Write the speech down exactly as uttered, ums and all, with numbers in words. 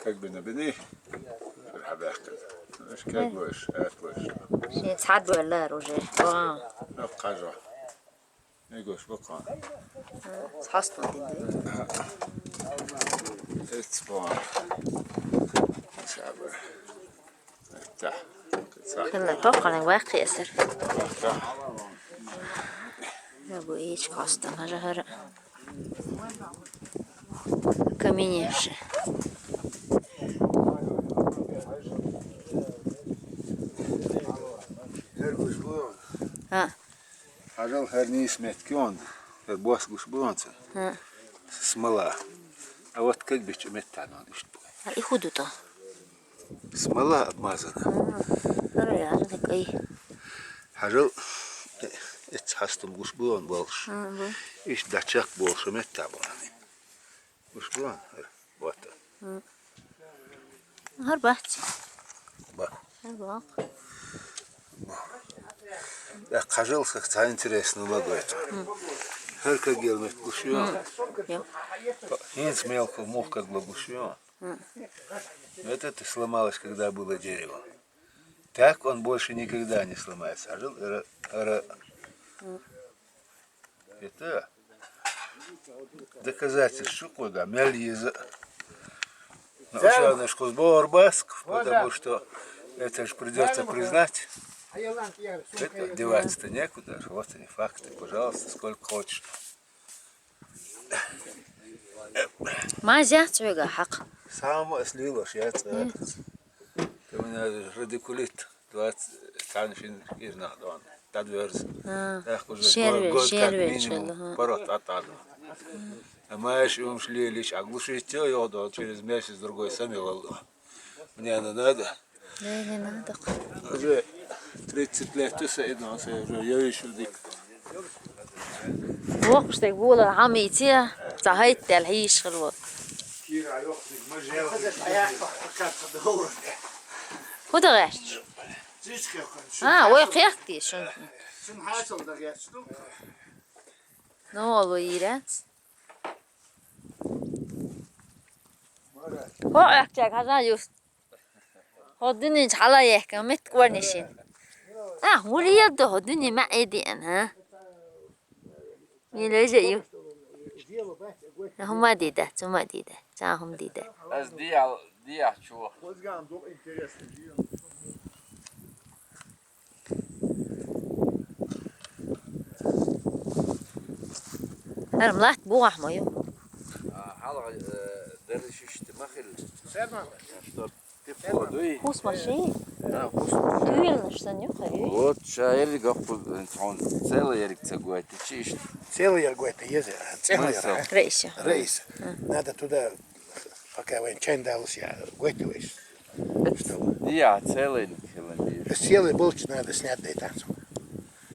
Таг бина бини. Хьабаьхкина. Иш кеглойш, атлойш. Шен цхьад валар уже. Ба. Ну, кажа. Мегош бакъа. Цхьастон дин дай. Эцба. Шаба. Та. Хилла тохкалын вакъесар. Та. Ягу ич костан ажахара. Каменевши. Ха. Хьажал хӀара нийса меттиг онда, хӀара бос гуш буй онца. ХӀа. Смола. А вот как бича меттана он иштта буй. А и худута. Смола обмазана. ХӀара яра такой. Хьажал, э, эц хьастум гуш буй он болш. ХӀа, бу. Иштта дачак болш метта буй. Гуш буй он? Вот. ХӀа. ХӀар бац. Ба. ХӀар бац. Ба. Да, хьажал, ха, ца интересно лагойт. ХӀар как гел мет гуш ю. Йо. Хинц мелко мух как лагуш ю. Это ты сломалось, когда было дерево. Так он больше никогда не сломается. Хьажал, ра, ра. Это доказательство, что куда мел еза. Но всё равно, что сбор баск, потому что это же придётся признать. Это деваться-то некуда. Вот они, факты, пожалуйста, сколько хочешь. Ма зяц вега хьакъ. Самое слило, я ц-, Ты у меня радикулит двадцать, цан фин ирна дон. Тадверз. А, Так уже шерве, год, год как шерве минимум. Чел, ага. Порот атадо. А маешь ум шли лишь оглушить, ё, ё, до, через месяц-другой сами лало. Мне она надо. Да, не надо. Уже тридцать лет ты саидно, уже я ещё дик. Вокш дег була хьамийти, ца хайтта хьийшхар вот. Куда гаш? А, ой, кхехти шун. Ну, алу ирец. Хо, ахча, хаза юст. Хо дуьнен чу хьала яхка, мет кӀорнишин. А, хӀули ял ду хо дуьне ма эди ан, хӀа? Мила же ю. ХӀума дида, цума дида, цан хӀум дида. Аз диял, диял чу. ХӀара млат бугӀахь ма ю. А, хьалха, э, дерриш иштта ма хилла. Чтоб тепло дуй. Хус машин? Да, хус машин. Дуйла наш сан ю, хай. Вот, ша ерриг аккху, э, цхьан цела ерриг ца гойта, чи иштта. Цела ерриг гойта, еза, цела ерриг. Рейса. Рейса. Надо туда Пока вайн чайн далус я, гойта вайш. Что? Я целый хилан. Целый болч надо снять, дай танцу.